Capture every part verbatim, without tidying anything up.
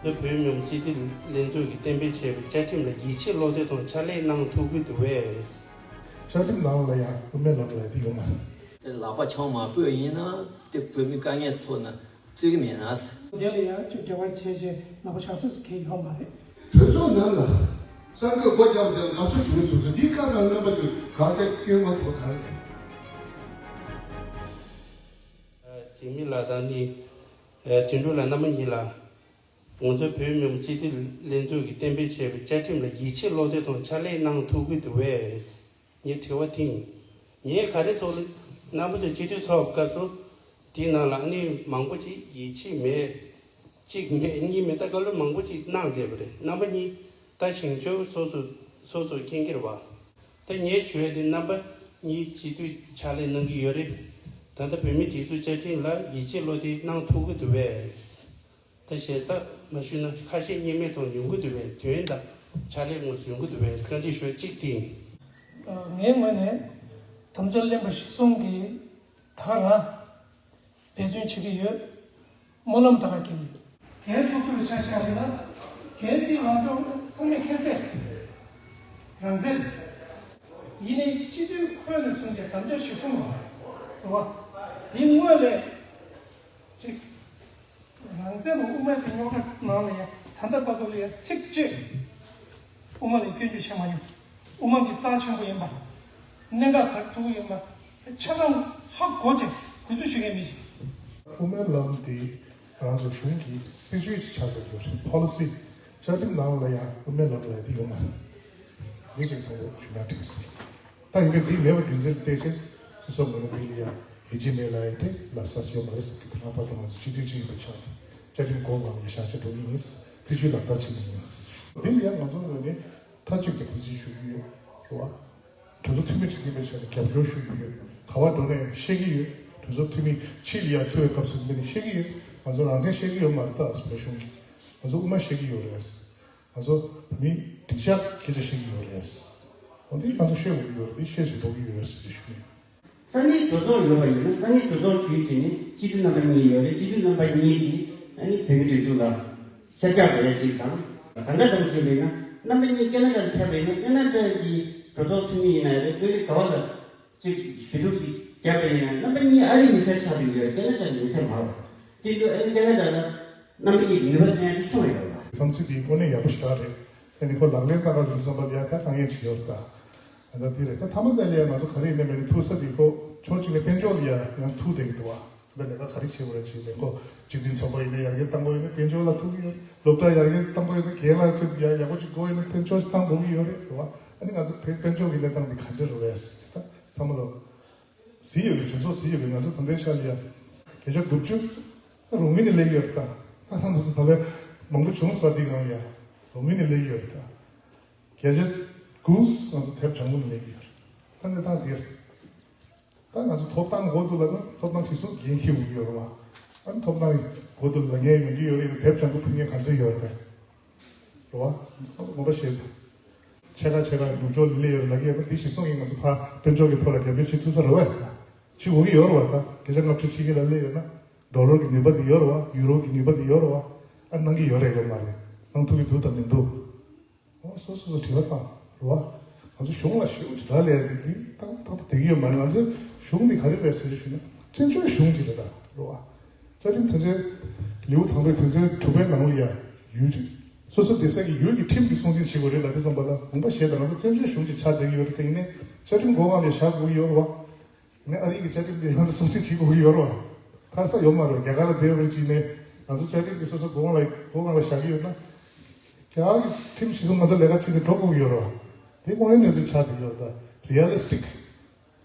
བོད་མི་མང་སྤྱི་འཐུས་ལྷན་ཚོགས་ཀྱིས་གཏན་འབེབས་བྱས་པའི་བཅའ་ཁྲིམས་ལ་ཡིད་ཆེས་བློ་གཏད་དང་ཕྱག་ལས་གནང་ཐུབ་ཀྱི་འདུག་པས། བཅའ་ཁྲིམས་ནང་ལ་ཡང་དབུ་མའི་ལམ་ལབ་དེ་ཡོད་མ་རེད། ལག་པ་འཆང་མ་ཕོད་ཡིན་ན་དེ་བོད་མི་དཀའ་ངལ་ཐོག་ན་རྩོད་ཀྱི་མེད་ན། དེ་ལ་ཡང་ཅིག་འབྲེལ་བ་བྱས་བྱས་ལག་པ་འཆང་ས་སུ་གང་ཡོད་མ་རེད། གྲོས་ཚོགས་ནང་ལ་གསར་འགོད་སྒོ་བརྒྱབ་དེ་ང་ཚོ་ཞུ་མི་ཚོ་ཚོ་འདི་ཁ་ནང་རྣམ་པ་ཚོས་དགག་བྱ་སྐྱོན་མ་ཐུབ་གང་རེད། འཇིགས་མེད་ལགས་དང་ནི། དོན་གྲུབ་ལགས་རྣམ་པ་གཉིས་ལ། ང་ཚོའི་བོད་མི་མང་སྤྱི་འཐུས་ལྷན་ཚོགས་ཀྱིས་གཏན་འབེབས་བྱས་པའི་བཅའ་ཁྲིམས་ལ་ཡིད་ཆེས་བློ་གཏད་དང་ཕྱག་ལས་གནང་ཐུབ་ཀྱི་འདུག་པས། ངའི་དྲི་བ་དེ་ཡིན། ངས་ག་རེ་ཚོགས་རྣམ་པ་ཚོས་སྤྱི་འཐུས་ཚོགས་སྐབས་སུ་དེའི་ནང་ལ་ཨ་ནི་མང་པོ་ཅིག་ཡིད་ཆེས་མེད། གཅིག་མེད་གཉིས་མེད་ད་བཀའ་སློབ་མང་པོ་ཅིག་གནང་བསྡད་པ་རེད། རྣམ་པ་གཉིས་ད་བཞེངས་ཕྱོགས་སོ་སོ་སོ་སོ་མཁྱེན་གྱི་རེད་བ། ད་ངས་ཞུ་ཡ་དེ་རྣམ་པ་གཉིས་སྤྱི་འཐུས་ཕྱག་ལས་གནང་གི་ཡོད་རེད། ད་ལྟ་བོད་མིའི་སྒྲིག་འཛུགས་བཅའ་ཁྲིམས་ལ་ཡིད་ཆེས་བློ་གཏད་གནང་ཐུབ་ཀྱི་འདུག་པས། ད་ཞེ་ས་མ་ཞུས་ན་ཁ་ཞེ་གཉིས་མེད་དང་ཡོང་གི་འདུག་པས། དོན་དང་ཕྱག་ལས་དངོས་སུ་ཡོང་གི་འདུག་པས། བཀའ་འདྲི་ཞུ་གཅིག་དེ་ཡིན། ངའི་ངོས་ནས་དམ་བཅའ་ལེན་པ་གཞི་བཟུང་གིས་ད་ག་རང་འབད་བརྩོན་བྱེད་ཀྱི་ཡོད། སྨོན་ལམ་ད་ག་རྒྱག་གི་ཡོད། གལ་སོ་སོ་ལ་ཆ་བཞག་པ་ཡིན་ན། གལ་ཏེ་ང་ཚོ་ཚང་མས་མཁྱེན་གསལ། རང་བཙན། ཡིན་ནའི་སྤྱི་འཐུས་ཁོས་ནས་བཟུང་བྱས་དམ་བཅའ་གཞི་བཟུང་བ། རེད་བ། འདི་དངོས་ལས། གཅིག་རང་བཙན་དང་དབུ་མའི་གི་རྙོག་དྲ་ནང་ལ་ཡང་ད་ལྟ་བར་དུ་ལ་ཡང་ཚིག་གཅིག་དབུ་མ་ལ་སྐྱོན་བརྗོད་བྱས་མ་མྱོང་། དབུ་མ་འདི་རྩ་ཆེན་པོ་ཡིན་པ། གནད་འགག་ག་རེ་ཐུག་གི་ཡོད་པ། ཆ་ཚང་ཧ་གོ་བྱས་གུས་བཏུད་ཞུ་མཁན་མི་ཞིག་དབུ་མའི་ལམ་འདི་རང་ཚོ་གཞུང་གི་སྲིད་ཇུས་ཅིག་ཆགས་བསྡད་ཡོད་རེད། ཕོ་ལི་སི། བཅའ་ཁྲིམས་ནང་ལ་ཡང་དབུ་མའི་ལམ་ལབ་དེ་ཡོད་མ་རེད། འདི་ཅིག་མཐོང་རོགས་ཞུ་ན་འགྲིག་ཟེར། ད་ཡིན་ནའི་འདི་མེད་པ་རྒྱུ་མཚན་བལྟས་ཚེ་སོ་སོ་མི་རུ་མི་ལ་ཡང་ཡིད་ཆེས་མེད་ལབ་ཡ་དེ་ལབ་ས་ཡོད་མ་རེད་ཟེར་གི། དེ་སྔ་བར་དུ་ང་ཚོ་སྤྱི་འཐུས་གཅིག་ཡིན་པའི་ཆ་ནས་བཅའ་ཁྲིམས་སྒོ་ལམ་ལ་བཞག་བྱས་འགྲོ་གི་ཡིན། སྲིད་ཇུས་ལག་བསྟར་བྱེད་ཀྱི་ཡིན་ཟེར། འདི་ལ་ཡང་ང་ཚོ་ངོས་ནས་མཐའ་གཅིག་ཏུ་གུས་བརྩི་ཞུ་གི་ཡོད། རེད་བ། གྲོས་ཚོགས་འཐུས་མི་གཅིག་ཡིན་པའི་ཆ་ནས་རྒྱབ་སྐྱོར་ཞུ་གི་ཡོད། ག་བ་འགྲོ་ནའི་བཤད་ཀྱི་ཡོད། གྲོས་ཚོགས་འཐུས་མི་ཕྱི་ལ་ཡར་ཐུག་པའི་སྐབས་སུ་འདི་ནས་བཤད་ཀྱི་ཡོད། ང་ཚོ་རང་བཙན་བཤད་ཀྱི་ཡོད་མ་རེད། ད་བོད་གཞུང་གིས་ང་ཚོ་དབུ་མ་བཤད་ཀྱི་ཡོད་རེད། ང་ཚོ་མི་སྒྲིག་འཇགས་སྐད་ཆ་བཤད་ཀྱི་ཡོད་རེད། འོ་འདི་ང་ཚོ་ཤེས་དགོས་ཀྱི་ཡོད་རེད། འདི་ཤེས་བཞིན་འགྲོ་གི་ཡོད་རེད་ཟེར་ཞུ་ཡིན། ས་གནས་གྲོས་ཚོགས་ཡོད་པ་ཡིན་ན་ས་གནས་གྲོས་ཚོགས་བརྒྱུད་བྱས་ནས་སྤྱི་འཐུས་རྣམ་པ་གཉིས་ཡོད་རེད། སྤྱི་འཐུས་རྣམ་པ་གཉིས་ཀྱིས་ཨ་ནི་བོད་མིའི་སྒྲིག་འཛུགས་ལ་ཁྱབ་རྒྱ་དགོས་ཡ་ཞིག་དང་། ད་ལྟ་གང་ཞིག་ལས་ན་རྣམ་པ་གཉིས་ཀེ་ན་ཌ་ལ་ཕེབས་པ་ཡིན་ན་ཀེ་ན་ཌ་གི་གྲོས་ཚོགས་འཐུས་མི་ཡིན་ན་ཡང་རེད། དཔོན་རིགས་ག་བ་ལ་ཅིག་ཞུ་གཏུག་ཅིག་བརྒྱབ་པ་ཡིན་ན་རྣམ་པ་གཉིས་ཨ་རིའི་མི་སེར་ཆགས་བསྡད་ཡོད་རེད། ཀེ་ན་ཌ་མི་སེར་མ་རེད། དེ་འདྲ་ཨ་ནི་ཀེ་ན་ཌ་ལ་རྣམ་པ་གཉིས་ནུས་པ་ཐོན་ཡ་དེ་ཆུང་བ་ཡོད་རེད། བསམ་ཚུལ་དེ་དངོས་གནས་ཡག་པོ་ཞེ་དྲག་རེད། ཨ་ནི་ཁོ་ལག་ལེན་བསྟར་ག་ཡོང་བསམ་པ་ཡ་ད་དཀའ་ངལ་ཅིག་ཡོད་རེད་ད། ད་དེ་རེད། ད་མཐའ་མ་ད་ལ་ཡ་ང་ཚོ་ག་རེ་ཡིན་ན་མིན་ན་ཐུག་ས་དེ་ཁོ་ཕྱོགས་གཅིག་ནས་དཔལ་འབྱོར་ལ་ཡ་ཡང་ཐུག་བསྡད་ཀྱི་འདུག་བ། ད་ལས་ཀ་ག་རེ་བྱེད་དགོས་རེད་ཅེས་ནས་ཁོ་སྤྱི་མཐུན་ཚོགས་པ་ཡིན་ན་ཡར་རྒྱས་གཏང་དགོས་ཡོད་ན་དཔལ་འབྱོར་ལ་ཐུག་གི་ཡོད་རེད། སློབ་གྲྭ་ཡར་རྒྱས་གཏང་དགོས་ཡོད་ན་རྒན་ལགས་ཅིག་ཡ་ཡག་པོ་ཅིག་དགོས་ཡོད་ན་དཔལ་འབྱོར་ཞིག་གཏང་དགོས་ཀྱི་ཡོད་རེད། རེད་བ། ཨ་ནི་ང་ཚོ་དཔལ་དཔལ་འབྱོར་གྱི་གནས་སྟངས་དེ་ག་འདྲ་རེད་བས་ད་ཚང་མ་ལོ། གཟིགས་ཡོད་རེད། གྲོས་ཚོགས་གཟིགས་ཡོད་རེད། ང་ཚོ་ད་ལྟའི་ཆར་ལ་ཡ་བརྒྱ་ཆ་དགུ་བཅུ་ད་རོང་མི་ནས་སླེབས་ཡོད་རེད་ད། ད་ད་ང་ཚོ་ད་ལས་མང་པོ་བྱུང་ས་འདི་གང་ཡ་རོང་མི་ནས་སླེབས་ཡོད་རེད་ད། བརྒྱ་ཆ་དགུ་ང་ཚོ་དེབ་ལྗང་གུ་ནས་སླེབས་ཡོད་རེད། ད་གནས་སྟངས་འདིར་ད་ང་ཚོ་ཐོབ་ཐང་དགོས་འདུག་ལབ་ན་ཐོབ་ཐང་གཞི་བཟུང་འགན་འཁྱེར་དགོས་ཀྱི་ཡོད་རེད་བ། ཨ་ནི་ཐོབ་ཐང་དགོས་འདུག་ལབ་མཁན་ཡོང་གི་ཡོད་རེད། དེབ་ལྗང་གུ་ཕུལ་མཁན་ག་ཚོད་ཡོད་རེད། རེད་བ། ངོ་མ་བཤད་ན། ཕྱེད་ཀ་ཕྱེད་ཀ་ནུབ་ཕྱོགས་ལ་སླེབས་ཡོད་ལབ་ཀྱི་ཡོད་པ་འདི་གཞི་བཟུང་གིས་ང་ཚོ་ཕར་དཔལ་འབྱོར་གྱི་ཐོག་ལ་རྒྱབ་སྐྱོར་བྱེད་ཐུབ་ས་རེད་བས། བྱེད་དགོས་ཀྱི་ཡོད་རེད་བ། ད་བརྒྱ་ཆ་ལྔ་བཅུ་ཕྱེད་ཀ་ལ་སླེབས་ཡོད་ན་ཌོ་ལར་གྱི་ནུས་པ་དེ་ཡོད་རེད་བ། ཡུ་རོ་གྱི་ནུས་པ་དེ་ཡོད་རེད་བ། ཨ་གནང་གི་ཡོད་རེད་ཡོད་མ་རེད། གནང་ཐུབ་ཀྱི་འདུག་དང་མི་འདུག་འོ་སོ་སོ་སོ་དྲི་བ་བཏང་རེད་བ། ང་ཚོ་གཞུང་ལ་ཞེ་པོ་དྲི་བ་སླེབས་ཏེ་འདི་ཏག་ཏག་བསྡད་ཀྱི་ཡོད་མ་རེད། ང་ཚོའི་གཞུང་འདི་ག་རེ་རེད་ཟེར་ཞུས་ན་བཙན་བྱོལ་གཞུང་ཅིག་རེད་ད་རེད་བ། བཅའ་ཁྲིམས་དོན་ཚན་ལེའུ་དང་པོའི་དོན་ཚན་དྲུག་པའི་ནང་ལ་ཡང་ཡུལ་སོ་སོ་སྡོད་ས་ཀྱི་ཡུལ་གྱི་ཁྲིམས་ཀྱི་སྲུང་བརྩི་བྱེད་དགོས་རེད་ལབ་དུས་ཙམ་པ་ལ་དགོངས་པ་བཞེས་དང་ང་ཚོ་བཙན་བྱོལ་གཞུང་ཅིག་ཆགས་བསྡད་ཀྱི་ཡོད་རེད། དེ་ཡིན་ནའི་བཅའ་ཁྲིམས་སྒོ་ཁང་ལ་བཞག་དགོས་ཀྱི་ཡོད་རེད་བ། ནས་ཨ་རི་གི་བཅའ་ཁྲིམས་དེ་ང་ཚོ་སྲུང་བརྩི་བྱེད་དགོས་ཀྱི་ཡོད་རེད་བ། ཕར་ས་ཡོད་མ་རེད། རྒྱ་གར་ལ་བསྡད་པའི་རྗེས་ནས་ང་ཚོ་བཅའ་ཁྲིམས་དེ་སོ་སོ་སྒོ་ཁང་ལ་སྒོ་ཁང་ལ་བཞག་གི་ཡོད་ན། རྒྱ་གར་གྱི་ཁྲིམས་གཞི་བཟུང་ང་ཚོ་ལས་ཀ་བྱེད་དེ་འགྲོ་དགོས་ཀྱི་ཡོད་རེད་བ། དེ་དངོས་ཡོད་གནས་ཚུལ་ཆགས་བསྡད་ཡོད་རེད། ད་རི་ཡ་ལི་སི་ཊིག་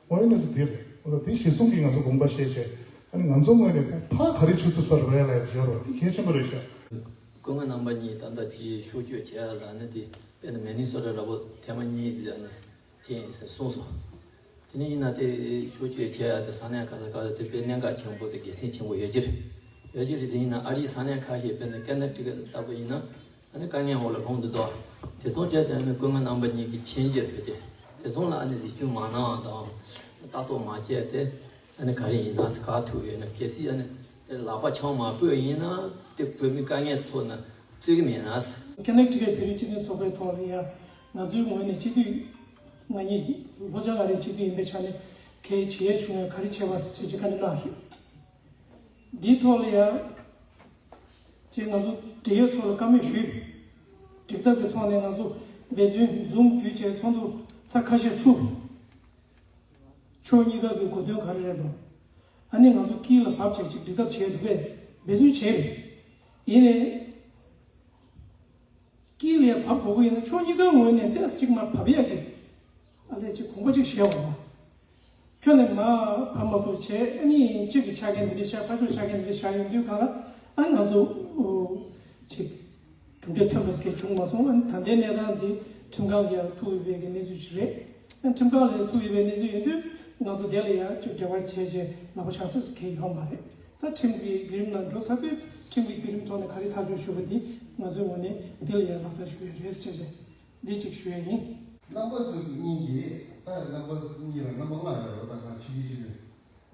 དངོས་ཡོད་གནས་ཚུལ་འདི་རེད། འོ་ད་དེ་གཞི་བཟུང་གིས་ང་ཚོ་དགོངས་པ་བཞེས་བྱས་ཨ་ནི་ང་ཚོ་ངོས་ནས་ད་ཕར་ག་རེ་བྱེད་ཐུབ་ས་རེད་ལབ་ཡ་ཅིག་ཡོད་རེད་བ། དེ་གལ་ཆེན་པོ་རེད་ཤག་སྐུ་ངོ་རྣམ་པ་གཉིས་ད་ལྟ་དེ་ཕྱོགས་བསྐྱོད་བྱས་ལབ་ན་དེ་དཔེར་ན་མི་ནི་སོ་ཊ་འདྲ་པོ་ཐེངས་མ་གཉིས་ཙམ་ནས་དེ་ཡིན་ཟེར་གསུངས་སོང་། དེ་ནས་ཡིན་ན་དེ་ཕྱོགས་བསྐྱོད་བྱས་ཡ་དེ་ས་གནས་ག་ས་ག་ལ་དེ་དཔེ་གནད་འགག་ཆེན་པོ་དེ་དགེ་མཚན་ཆེན་པོ་ཡོད་ཀྱི་རེད། ཡོད་ཀྱི་རེད། དེ་ཡིན་ན་ཨ་རིའི་ས་གནས་ཁ་ཤས་དཔེར་ན་ཀེ་ན་ཌ་ལྟ་བུ་ཡིན་ན་ཨ་ནི་དཀའ་ངལ་འོག་ལ་ལྷུང་འདུག་དོ། དེ་ཚོ་བྱས་ཏེ་ཨ་ནི་སྐུ་ངོ་རྣམ་པ་གཉིས་ཀྱི་མཁྱེན་རྒྱ་རེད་དེ། དེ་ཚོ་ལ་ཨ་ནི་གཟིགས་སྐྱོང་མ་གནང་བ་དང་ལྟ་རྟོག་མ་བྱས་ཏེ། ཨ་ནི་ག་རེ་ཡིན་ན་ཟེར་ག་ཐུག་ཡོད་ན་གལ་སྲིད་ཨ་ནི་དེ་ལག་པ་འཆང་མ་ཕོད་ཡིན་ན་དེ་བོད་མི་དཀའ་ངལ་ཐོག་ན་ རྩོད་ཀྱི་མེད་ན། ཀ་ན་ཊི་ཀ་བོད་རིགས་སྤྱི་མཐུན་ཚོགས་པའི་ཐོག་ལ་ཡང་ང་ཚོའི་ངོས་ནས་སྤྱི་འཐུས་ང་གཉིས་ལྷོ་བྱང་ཨ་རིའི་སྤྱི་འཐུས་ཡིན་པའི་ཆ་ནས་གལ་ཆེ་ཡ་བྱུང་ཡ་ག་རེ་བྱས་པ་ཞེས་བྱས་བཀའ་འདྲི་གནང་ཡོད། འདིའི་ཐོག་ལ་ཡང་ཅིག་ང་ཚོ་འབྲེལ་ཡོད་ཚོ་ལ་བཀའ་མོལ་ཞུས། འགྲིག་ཐབས་ཀྱི་ཐོག་ནས་ང་ཚོ་འབད་བརྩོན་འཛོམས་བརྒྱུད་བྱས་ཚོགས་འདུ་ཚར་ཁ་ཤས་ཚུགས། ཕྱོགས་གཉིས་ཀ་གི་གོ་དོན་ག་རེ་རེད་དོ། ཨ་ནི་ང་ཚོ་དཀྱིལ་ལ་བབས་བྱས་ཅིག་འགྲིག་ཐབས་བྱས་འདུག་གས། འབད་བརྩོན་བྱས་རེད། ཡིན་ནའི། དཀྱིལ་ལ་བབས་དགོས་ཀྱི་ཡིན་ན་ཕྱོགས་གཉིས་ཀའི་ངོས་ནས་ཏོག་ཙམ་ཅིག་མར་བབས་ཡག་གི། ཨ་ལས་ཅིག་གོམ་པ་ཅིག་བཞེས་འོང་བ། ཁྱོད་ནས་མར་བབས་མ་ཐུབ་བྱས་ཨ་ནི་གཅིག་གི་ཆ་རྐྱེན་འདི་འདྲ་བཞག་ཕར་ཕྱོགས་ཆ་རྐྱེན་འདི་འདྲ་བཞག་ཡོང་དུས་གང་ལ་ཨ་ང་ཚོ་ཅིག་གྲུབ་འབྲས་ཐོན་པ་ཞིག་བྱུང་མ་སོང་། ཨ་ནི་ད་ལྟའི་གནས་སྟངས་འདི་ཁྲིམས་ཁང་གིས་ཡང་ཐུག་ཡོད་པའི་གི་གནས་ཚུལ་ཞིག་རེད། ཨ་ཁྲིམས་ཁང་ལ་ཐུག་ཡོད་པའི་གནས་ཚུལ་ཡིན་དུས་ང་ཚོ་དེ་ལ་ཡང་ཅིག་འབྲེལ་བ་བྱས་བྱས་ལག་པ་འཆང་ས་ཞིག་གང་ཡང་ཡོད་མ་རེད། ད་ཁྲིམས་ཀྱི་བརྒྱུད་རིམ་ནང་འགྲོ་ཚར་དུས་ཁྲིམས་ཀྱི་བརྒྱུད་རིམ་ཐོག་ནས་ག་རེ་ཐག་གཅོད་ཞུ་བ་འདི་ང་ཚོའི་ངོས་ནས་དེ་ལ་ཡང་ལག་བསྟར་ཞུ་ཡ་རེད་ཟེར་བྱས་འདི་གཅིག་ཞུ་ཡ་ཡིན། རྣམ་པ་ཚོ་གཉིས་ཀྱིས་ད་རྣམ་པ་གཉིས་ལ་རྣམ་པ་ལྔ་ཡོད་རེད་པ། ད་ཕྱི་རྒྱལ་ཕྱི་རྒྱལ་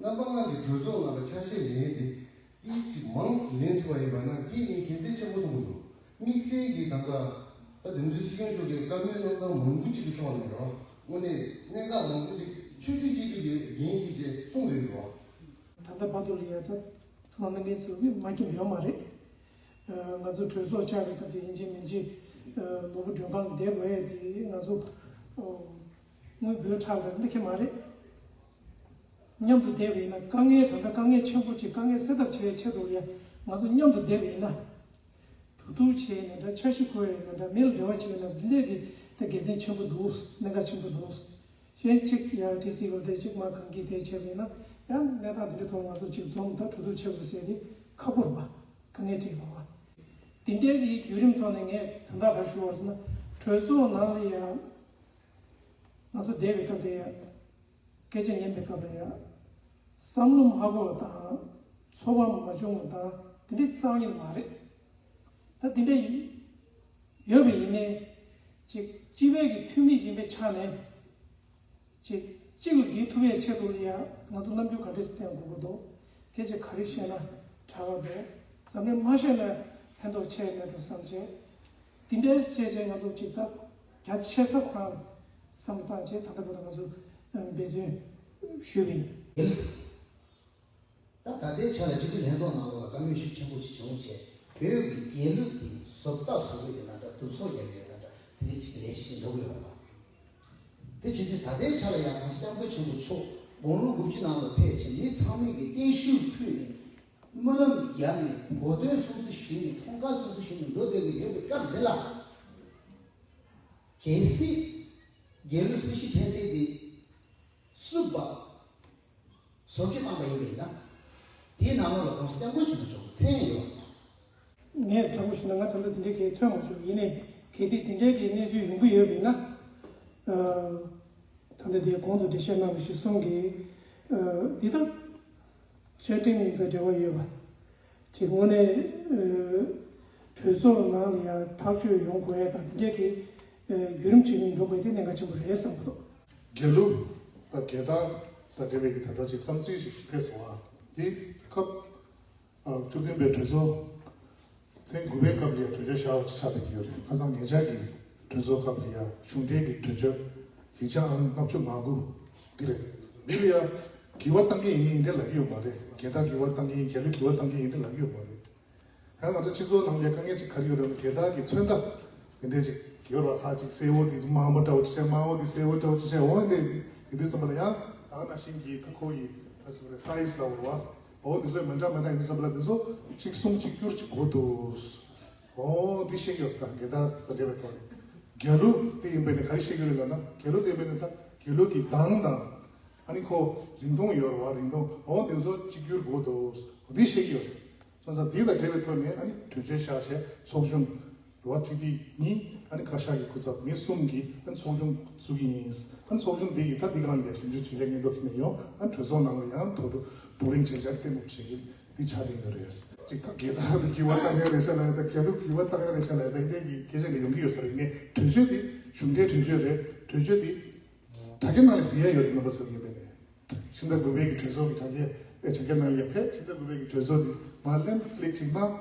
རྣམ་པ་ལྔ་གི་གྲོས་ཚོགས་ནང་ལ་ཆ་ཤས་ལེན་ཏེ་ཏིས་ཅིག་མང་ཙམ་ལེན་ཐུབ་པ་ཡིན་པ་ན་དེ་ནི་དགེ་མཚན་ཆེན་པོ་མཐོང་གི་འདུག་དམིགས་བསལ་གྱིས་ད་ལྟ་ད་དེ་ཚོའི་སྲིད་སྐྱོང་མཆོག་གིས་བཀའ་མོལ་གནང་སྟངས་མང་པོ་ཅིག་གི་ཕྱོགས་ནས་རོགས་དངོས་གནས་གནད་འགག་མང་པོ་ཅིག་ཆོས་བརྒྱུད་གཅིག་གི་འགན་ཡིན་ཅེས་གསུངས་ཡོད་འདུག་ད་ལྟ་བར་དུ་ལ་ཡ་ད་ཐུགས་སྣང་གནང་མཁན་ཚོས་མ་མཁྱེན་ཡོད་མ་རེད། ང་ཚོ་གྲོས་ཚོགས་བཅར་བའི་སྐབས་དེ་ཡིན་གཅིག་མིན་གཅིག་ནོར་བུ་སྒྲོལ་དཀར་བསྡད་དགོས་ཡས་དེ་ང་ཚོ་དངུལ་འབུལ་ཁྲལ་ལ་འདི་ཁེ་མ་རེད། མཉམ་དུ་བསྡད་པ་ཡིན་ན་དཀའ་ངལ་ད་ལྟ་དཀའ་ངལ་ཆེན་པོ་ཅིག་དཀའ་ངལ་སེལ་ཐབས་བྱེད་ཡས་ཆེད་དུ་ལ་ཡ་ང་ཚོ་མཉམ་དུ་བསྡད་པ་ཡིན་ན། གྲོས་བསྡུར་བྱས་ནས་འདྲ་འཆར་གཞི་བཀོད་ཡས་ནས་འདྲ་མི་ལ་འབྲེལ་བ་བྱས་ནས་འདི་འདྲས་ཀྱི་ད་དགེ་མཚན་ཆེན་པོ་འདུག་གནད་འགག་ཆེན་པོ་འདུག་གཞན་གཅིག་ཡང་ཏི་སི་ཝལ་དེ་གཅིག་མ་གང་གིས་དེ་བྱས་པ་ཡིན་ན་ཡང་གནས་སྟངས་འདི་འདྲའི་ཐོག་ང་ཚོ་གཅིག་འཛོམས་དང་གྲོས་བསྡུར་བྱེད་དགོས་ཟེར་ཏེ་ཁག་པོ་རེད་པ། དཀའ་ངལ་འཕྲད་ཀྱི་རེད་པ། དེ་འདྲའི་གི་བརྒྱུད་རིམ་ཐོག་ནས་ངས་དོན་དག་ག་རེ་ཞུ་བ་རེད་ཟེར་ན་གྲོས་ཚོགས་ནང་ལ་ཡང་ང་ཚོ་བསྡད་པའི་སྐབས་དེ་ཡང་སྐད་ཆ་ཉན་པའི་སྐབས་ལ་ཡང་བསམ་བློ་མ་འཁོར་བ་དང་ཚོར་བ་མ་བྱུང་བ་དང་དེ་འདྲའི་གསང་ཉིན་མ་རེད། ད་དེ་འདྲ་ཡིན་ཡོད་པ་ཡིན་ནའི་ཅིག་སྤྱི་པའི་གི་འཐུས་མི་ཡིན་པའི་ཆ་ནས་ཅིག་གཅིག་ལ་འགྲིག་ཐུབ་པའི་ཆེད་དུ་ཡང་ང་ཚོ་རྣམ་འགྱུར་ག་འདྲས་སེ་བསྟན་དགོས་ཀྱི་འདུག་སྐད་ཆ་ག་རེ་བཤད་ན་དྲག་ག་འདུག་འཛམ་གླིང་མ་ཤོད་ན་ཕན་ཐོགས་ཆེ་མེད་འགྲོ་བསམ་བྱས། དེ་འདྲའི་བཤད་བྱས་ང་ཚོ་ཅིག་ད་རྒྱ་ཆེ་ས་ཐང་བསམ་བློ་བཏང་བྱས་ད་ལྟ་བར་དུ་ང་ཚོ་འབད་བརྩོན་ཞུས་པ་ཡིན། ད་ད་ལྟའི་ཆ་ལ་སྤྱི་འཐུས་ལྷན་ཚོགས་ནང་ལོགས་ལ་བཀའ་མོལ་ཞིག་ཆེན་པོ་ཞིག་བྱུང་བྱས་བོད་ཀྱི་རྒྱལ་གླུ་དེ་བཟོ་ལྟ་བཟོ་དགོས་ཀྱི་ན་འདྲ་བསྡུ་གསོག་རྒྱག་ཡས་ན་འདྲ་དེ་འདྲའི་ཅིག་ལས་གཞི་འགྲོ་གི་ཡོད་རེད་པ། དེ་བྱེད་དུས་ད་ལྟའི་ཆ་ལ་ཡང་༸གོང་ས་༸སྐྱབས་མགོན་ཆེན་པོ་མཆོག་དགུང་ལོ་དགུ་བཅུ་ནང་ལ་ཕེབས་བྱས་མི་ཚང་མས་ཀྱི་བརྟན་བཞུགས་ཕུལ་ནས་སྨོན་ལམ་བརྒྱབ་ནས་གོ་སྟོན་སོ་སོ་ཞུས་ནས་འཁྲུངས་སྐར་སོ་སོ་ཞུས་ནས་འགྲོ་བསྡད་ཀྱི་ཡོད་པའི་སྐབས་འདི་ལ་གལ་སྲིད་རྒྱལ་གླུ་སྲིད་ཞི་འཕེལ་དེ་དེ་བསུབ་པ། བཟོ་བཅོས་བཏང་པ་ཡིན་པ་ཡིན་ན། དེའི་ནང་ལོགས་ལ་༸གོང་ས་༸སྐྱབས་མགོན་ཆེན་པོ་མཆོག་གི་མཚན་ཡོད་པ་དང་། ངས་དྲང་པོ་ཞུས་ན་ང་ད་ལྟ་དེ་འདྲའི་གལ་ཐོན་མ་བྱུང་། ཡིན་ནའི་གལ་ཏེ་དེ་འདྲའི་གི་གནས་ཚུལ་ཡོང་གི་ཡོད་པ་ཡིན་ན། ད་ལྟ་དེའི་གོང་དུ་འགྲེལ་བཤད་གནང་བ་གཞིར་བཟུང་གིས་འདི་དག་བཅའ་ཁྲིམས་དང་འབྲེལ་བ་ཡོད་པ། ཅིག་དངོས་གནས་གྲོས་ཚོགས་ནང་ལ་ཡང་ཐག་གཅོད་ཡོང་དགོས་ཡ་དང་དེ་འདྲའི་གི་བརྒྱུད་རིམ་ཅིག་འགྲོ་དགོས་དེ་གནད་འགག་ཆེན་པོ་རེད་བསམ་གྱི་འདུག་རྒྱལ་གླུ་དང་རྒྱལ་དར་དང་འབྲེལ་བའི་གི་ད་ལྟ་ཅིག་བསམ་ཚུལ་ཞིག་ཕེབས་སོང་ཨ། འདི་སྐབས་བཅུ་བདུན་པའི་གྲོས་ཚོགས་ཐེངས་དགུ་པའི་སྐབས་ལ་ཡང་གྲོས་འཆར་བཞག་པ་ཆགས་བསྡད་ཀྱི་ཡོད་རེད། ཁ་སང་ཉེ་ཆར་གྱི་གྲོས་ཚོགས་སྐབས་ལ་ཡང་གཞུང་འབྲེལ་གྱི་གྲོས་འཆར་ཡིག་ཆ་ཨང་ལྔ་བཅུ་ང་དགུ་འདི་རེད། འདི་ལ་ཡང་འགྱུར་བ་གཏང་གི་ཡིན་འདི་ལབ་ཀྱི་ཡོད་མ་རེད། རྒྱལ་དར་འགྱུར་བ་གཏང་གི་ཡིན། རྒྱལ་གླུ་འགྱུར་བ་གཏང་གི་ཡིན་འདི་ལབ་ཀྱི་ཡོད་མ་རེད། ད་ང་ཚོ་སྤྱི་ཚོགས་ནང་ལ་དཀའ་ངལ་ཅིག་ག་རེ་ཡོད་རེད་ན་རྒྱལ་དར་གྱི་ཚོན་མདོག་དེ་འདྲས་ཅིག་ཡོད་རེད་བ། ཁ་ཅིག་སེར་པོ་དེ་དམར་པོ་འདྲ་བོ་ཅིག་བྱས། དམར་པོ་དེ་སེར་པོ་འདྲ་བོ་ཅིག་བྱས། འོ་འདི་ཡིན་དུས་ཙམ་པ་ལ་ཡང་ད་ག་ནང་བཞིན་གྱི་ད་ཁོ་ཡི་ད་ཟེར་བ་རེད། སའི་ཛི་ལ་འོ་བ། འོ་འདི་ཚོ་མི་འདྲ་མི་འདྲ་ཡིན་དུས་ཙམ་པ་ལ་འདི་ཚོ་གཅིག་མཚུངས་གཅིག་གྱུར་ཅིག་དགོས་འདུག་འོ་འདི་ཤེས་ཀྱི་ཡོད། ད་རྒྱལ་དར་དང་འབྲེལ་བའི་ཐོག་ནས་རྒྱལ་གླུ་དེ་ཡིན་པས་ནི་ག་རེ་ཤེས་ཀྱི་རེད་ལབ་ན། རྒྱལ་གླུ་དེ་ཡིན་པས་ནི་ད་རྒྱལ་གླུ་གི་གདངས་དང་ཨ་ནི་ཁོ་རིང་ཐུང་ཡོད་རེད་བ། རིང་ཐུང་འོ་འདི་ཚོ་གཅིག་གྱུར་དགོས་འདུག་འདི་ཤེས་ཀྱི་ཡོད་རེད། སོང་ཙང་དེ་དང་འབྲེལ་བའི་ཐོག་ནས་ཨ་ནི་གྲོས་ཆོད་བཞག་བྱས་ཚོགས་ཆུང་རེད་བ། སྤྱི་འཐུས་གཉིས་ཨ་ནི་བཀའ་ཤག་གི་སྐུ་ཚབ་མི་གསུམ་གྱིས་ཨ་ནི་ཚོགས་ཆུང་བཙུགས་ཀྱི་ཡིན། ཨ་ནི་ཚོགས་ཆུང་འདི་ཡིས་ད་འདི་གང་ལ་ཞིབ་འཇུག་བྱེད་འཆར་སྙན་ཐོ་འཁྱེར་ནས་ཡོང་། ཨ་ནི་གྲོས་ཚོགས་ནང་ལ་ཡང་ཐོག་ཏུ་བགྲོ་གླེང་བྱེད་འཆར་གཏན་འབེབས་བྱེད་ཀྱི་འདི་ཆགས་བསྡད་ཡོད་རེད། ཅིག་ད་རྒྱལ་དར་དུ་འགྱུར་བ་བཏང་ཡ་རེད་ཤག་ལབ་ཡ་ད་རྒྱལ་གླུ་འགྱུར་བ་བཏང་ཡ་རེད་ཤག་ལབ་ཡ་ད་འདི་གི་སྐད་ཆ་འདི་ཡོང་གི་ཡོད་ས་རེད། ཡིན་ནའི་གྲོས་ཆོད་འདི་གཞུང་འབྲེལ་གྲོས་ཆོད་རེད། གྲོས་ཆོད་འདི་དྲ་རྒྱ་ནང་ལ་གཟིགས་ཡ་ཡོད་རེད། རྣམ་པ་ཚོ་ཡིན་པས་ནས། ཕྱི་ཟླ་དགུ་པའི་གི་གྲོས་ཚོགས་ཀྱི་དྲ་རྒྱའི་དྲ་རྒྱ་ནང་ལ་ཕེབས། ཕྱི་ཟླ་དགུ་པའི་གི་གྲོས་ཚོགས་དེ་མར་ལེན་ལེགས་ཅིག་གནང་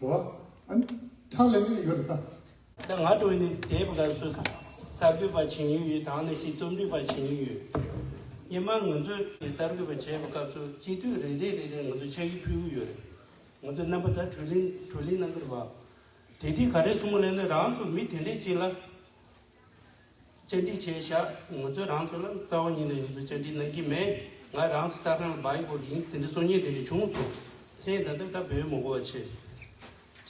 རོགས། ཨ་ནི་ ཁྲག་ལེན་གྱི་ཡོད་རེད་ད། ད་ང་འགྲོ་ནས་དེབ་སྐབས་སུ་གསར་འགོད་པ་བྱེད་མྱོང་ཡོད། དང་ནས་ཤིག་རྩོམ་སྒྲིག་པ་བྱེད་མྱོང་ཡོད། སྔོན་མ་ང་ཚོས་གསར་འགོད་པ་བྱས་པའི་སྐབས་སུ་སྤྱི་འཐུས་རེ་རེ་རེ་རེ་ང་ཚོ་ཕྱག་ཡིག་ཕུལ་གྱི་ཡོད་རེད། ང་ཚོ་རྣམ་པ་ད་གྲོས་གླེང་གྲོས་གླེང་གནང་གི་རེད་བ། དེ་དུས་ག་རེ་གསུངས་པ་ལབ་ན་རང་ཚོ་མི་དེ་འདྲས་ཅིག་ལ་བཅར་འདྲི་བྱས་ཤག་ང་ཚོས་རང་ཚོ་ལ་རྩ་བ་ཉིད་ནས་ང་ཚོ་བཅར་འདྲི་གནང་གི་མེད། ང་རང་ཚོ་གསར་ཁང་ལ་བ་ཡི་གོ་ཡིན་དེ་འདྲ་སོང་ཉིན་དེ་འདྲ་བྱུང་སོང་། སེམས་ད་ལྟ་ད་བོད་མི་གོ་བ་བྱེད།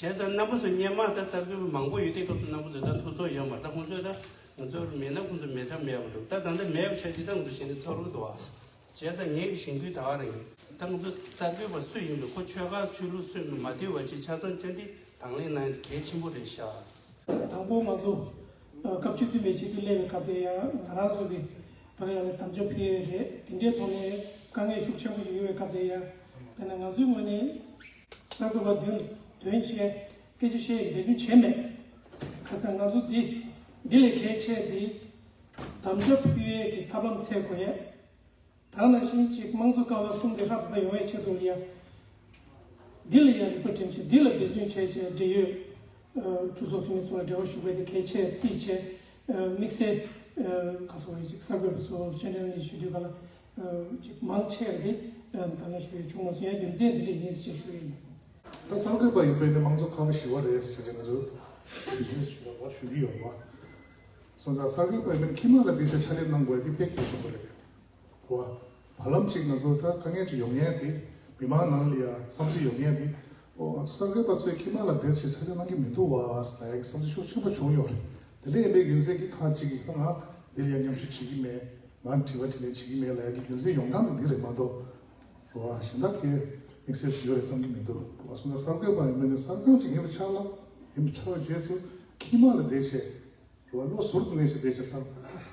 བྱས་ཙང་རྣམ་པ་ཚོ་སྔོན་མ་ད་གསར་འགོད་པ་མང་པོ་ཡོད་དུས་སྐབས་སུ་རྣམ་པ་ཚོ་ད་ཐུགས་ཚོར་ཡོད་མ་རེད། ད་ཁོང་ཚོས་ད་ང་ཚོར་མེད་ན་ཁོང་ཚོ་མེད་ཐབས་མེད་པ་འདུག་ད་ད་ལྟ་མེད་པ་ཆགས་ཀྱི་ད་ང་ཚོ་གཞི་ནས་ཚོར་གི་འདུག་ཨ། བྱས་ཙང་ངེད་ཀྱི་གཞེན་སྐུལ་ད་ག་རེ་ཡིན། ད་ང་ཚོ་གསར་འགོད་པ་སུ་ཡིན་རུང་ཁོ་ཆོལ་ཁ་ཆོས་ལུགས་སུ་མ་མཐུན་པ་ཅིག་ཆ་ཚང་བཅར་འདྲི་དང་ལེན་གནང་ཡ་གལ་ཆེན་པོ་རེད་ཤག་དང་པོ་ང་ཚོ་སྐབས་བཅུ་བདུན་པའི་སྤྱི་འཐུས་སླེབས་པའི་སྐབས་དེ་ཡང་ང་རང་ཚོ་གི་ཕ་གི་ཡང་ལ་དམ་བཅའ་ཕུལ་ཡས་རེད། དེ་འདྲའི་ཐོག་ནས་དཀའ་ངལ་ཤུགས་ཆེན་པོ་ཞིག་ཡོད་པའི་སྐབས་དེ་ཡང་དཔེར་ན་ང་ཚོའི་ངོས་ནས་གསར་འགོད་པ་བདུན་བདུན་བྱས་སྐད་ཆ་བཤད་ཡས་འབད་བརྩོན་བྱས་མེད། ཁ་སང་ང་ཚོ་འདི་འདི་ལས་གལ་ཆེ་འདི་དམ་བཅའ་ཕུལ་ཡས་ཀྱི་ཐབས་ལམ་འཚོལ་དགོས་ཡས། ད་ནང་བཞིན་གཅིག་དམངས་གཙོ་ཀ་བ་གསུམ་དེ་ཧྲག་ཏུ་ཡོང་བའི་ཆེད་དུ་ལ་ཡ། འདི་ལ་ཡ་རིག་པ་སྒྲིམ་བྱས་འདི་ལ་འབད་བརྩོན་བྱས་བྱས་འབྲེལ་ཡོད། ཨ་ཀྲུའུ་ཟོ་ཐི་མི་སོགས་ལ་འབྲེལ་བ་ཞུ་དགོས་དེ་གལ་ཆེ་བརྩིས་བྱས། ཨ་དམིགས་བསལ་ཨ་ག་སོགས་རེད་ཅིག་གསར་འགོད་པ་ཚོ་སྤྱན་འདྲེན་གནང་ཞུ་དུས་ག་ལ་ཨ་ཅིག་མང་ཆེ་བ་དེ་ཨ་ད་ལན་ཞུ་ཡས་བྱུང་མ་སོང་། ཡང་རྒྱུ་མཚན་འདི་འདྲ་ཡིན་ཞེས་ཞུ་ཡས་ཡིན། ད་གསར་འགོད་པ་ཡིན་པའི་ནི་དམངས་གཙོ་ཁ་བ་ཞི་བ་རེད་ཟེར་ཏེ་ང་ཚོ་ཞུ་རྒྱུ་ཞུ་ཡོད་པ་ཞུ་གི་ཡོད་པ། སོང་ཙང་གསར་འགོད་པ་ཡིན་པའི་ཁྱིམ་ལ་དེ་ཚོ་ཕྱག་ལས་གནང་དགོས་དེ་དཔེ་གལ་ཆེན་པོ་རེད། བ། བར་ལམ་གཅིག་ང་ཚོ་ད་དཀའ་ངལ་ཅིག་ཡོང་ཡས་དེ། མི་མང་ནང་ལ་ཡ་བསམ་ཚུལ་ཡོང་ཡས་དེ། ཨོ་ང་ཚོ་གསར་འགོད་པ་ཚོས་ཁྱིམ་ལ་བསྡད་བྱས་ཕྱག་ལས་གནང་གི་མི་འདུག་བ་ཟེར་ཡ་གི་བསམ་ཚུལ་ཤུགས་ཆེན་པོ་བྱུང་ཡོད་རེད། དེ་ལས་ཡིན་པའི་རྒྱུ་མཚན་གྱིས་ཁག་ཅིག་གིས་ད་ང་འདི་ལ་ཡ་མཉམ་ཞུགས་བྱེད་ཀྱི་མེད། ང་དྲི་བ་དྲིས་ལན་བྱེད་ཀྱི་མེད་ལབ་ཡ་གི་རྒྱུ་མཚན་ཡོང་སྟངས་དེ་འདི་རེད་མ་གཏོགས། བ་གཞན་དག་གི་དམིགས་བསལ་ཞིག་ཡོད་རེད་བསམ་གྱི་མི་འདུག་བ་སོང་ཙང་གསར་འགོད་པ་ཡིན་པ་ནི་གསར་ཁང་ཅིག་ཡིན་པའི་ཆ་ལ་ཡིན་པའི་ཆ་བ་རྗེས་སུ་ཁྱིམ་ལ་བསྡད་བྱས། རེད་བ། བློ་ཟུར་དུ་གནས་ཤིང་བསྡད་ཅིང་བསམ་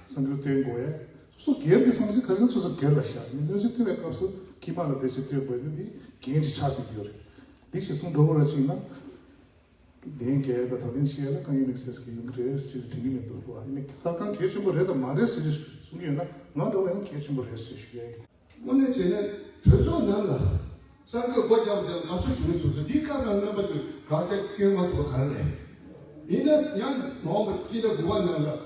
བསམ་འགྱུར་སྟོན་དགོས་ཡས། སོ་སོ་སྒེར་གྱི་བསམ་ཚུལ་ག་རེ་ན་སོ་སོ་སྒེར་ལ་བཞག་ནས་གནས་ཚུལ་ཐོན་པའི་སྐབས་སུ་ཁྱིམ་པ་ལ་བསྡད་ཅིང་སྟོན་དགོས་དེ་འདི་འགན་ཅིག་ཆགས་བསྡད་ཀྱི་ཡོད་རེད། འདི་ཞིག་གསུང་འགྲོ་བ་ར་ཅིག་ན། བདེན་སྐྱེལ་དང་ད་ལན་བཤད་ལ་དཀའ་ངལ་དམིགས་བསལ་གྱི་ཡོང་གི་རེད་ཅེས་དྲན་གྱི་མི་འདུག་རེད་བ། ཡིན་ནའི་གསར་ཁང་གལ་ཆེན་པོ་རེད་དང་མ་རེད་ཟེར་ཅིག་གསུང་གི་ཡོད་ན་ང་འདྲ་བ་ཡང་གལ་ཆེན་པོ་རེད་ཅེས་ཞུ་ཡ་ཡིན། དངོས་གནས་བྱས་ན་གྲོས་ཚོགས་ནང་ལ་གསར་འགོད་སྒོ་བརྒྱབ་སྟེ་དགའ་བསུ་ཞུ་མི་ཚོགས་ཚོས་འདིའི་སྐབས་ལ་རྣམ་པ་ཚོས་དགག་བྱ་སྐྱོན་མ་ཐུབ་པ་ག་རེ་རེད། ཡིན་ན་ཡང་མ་འོངས་པ་སྤྱི་ཟླ་དགུ་པ་ནང་ལ་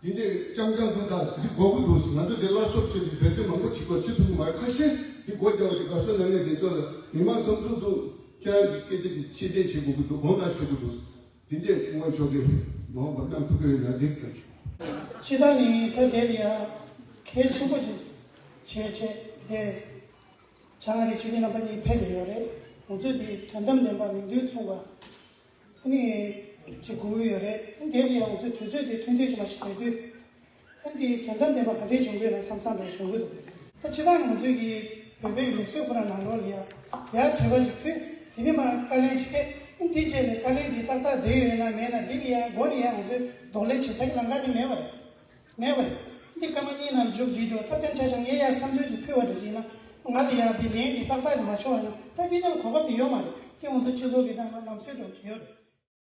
འདི་འདྲའི་རྐྱང་རྐྱང་འདུག་ད་འདི་དགོས་ཀྱི་འདུག་ང་ཚོ་འདི་སླར་གསོ་བྱེད་ཀྱི་འབད་བརྩོན་མང་པོ་བྱེད་དགོས་བྱེད་ཐུབ་ཀྱི་མ་རེད། ཁ་ཤས་འདི་སྒོ་བརྒྱབ་སྟེ་དགའ་བསུ་གནང་མཁན་དེ་ཚོ་ལ་མི་མང་བསམ་ཚུལ་འདུག་ཁྱེད་རང་གི་སྐད་ཆ་འདི་ཕྱིར་དྲན་བྱེད་དགོས་ཀྱི་འདུག་དགོངས་དག་ཞུ་དགོས་འདུག་འདི་འདྲས་སྐུ་ངོ་མཆོག་གིས་མ་འོངས་པར་གནང་ཐུབ་ཀྱི་ཡོད་ན་འགྲིག་ལྟ་ཞུ། སྤྱི་བཏང་ནི་ད་དེ་ལ་ཡང་གལ་ཆེན་པོ་ཅིག་བྱས་བྱས་དེ་བྱ་ང་རེ་ཆོས་རྒྱལ་རྣམ་པ་གཉིས་ཕེབས་ཡོད་རེད། ང་ཚོས་དེ་དོན་དམ་བདེན་པ་མིང་དོན་མཚུངས་པ་ཨ་ནི་ཅིག་དགོས་ཀྱི་ཡོད་རེད། དེ་ལ་ཡང་ང་ཚོས་དུས་ཚོད་དེ་ཐུང་ཐུང་ཞིག་མ་ཞིག་བྱས་དུས། ཨ་འདི་དོན་དམ་བདེན་པ་ག་འདྲས་བྱུང་གི་ཡོད་ན་བསམ་བསམ་རེ་བྱུང་གི་འདུག་ད་ཕྱི་ནང་ང་ཚོའི་གི་བོད་པའི་ལུགས་སྲོལ་ཁོ་རང་ནང་ལོགས་ལ་ཡ་ཡར་དྲི་བ་ཅིག་ཕུལ། དེ་ནས་མར་བཀའ་ལན་ཅིག་སྤྲད། ཨ་འདི་བྱས་ནས་བཀའ་ལན་འདི་ཏག་ཏག་བསྡད་ཡོད་ན་མེད་ན་འདི་ལ་ཡ་མགོ་ནས་ཡ་ང་ཚོའི་གདོང་ལེན་བྱེད་ས་གི་ལམ་ཁ་འདི་མེད་པ་རེད། མེད་པ་རེད། འདི་སྐར་མ་གཉིས་ནང་འཇུག་བྱེད་འགྲོ་ད་དཔེར་ཆ་བཞག་ངས་ཡ་བསམ་ཚུལ་ཅིག་ཕུལ་བ་འདྲ་ཅིག་ཡིན་ན་ང་ལ་ཡ་འདི་ལན་འདི་ཏག་ཏག་ཅིག་མ་བྱུང་བ་ཡིན་ན་ད་འདི་ལ་གོ་སྐབས་འདི་ཡོད་མ་རེད། འདི་ང་ཚོ་སྤྱི་ཚོགས་ཀྱི་ནང་ལ་ལམ་སྲོལ་འདྲ་ཅིག་ཡོད་རེད།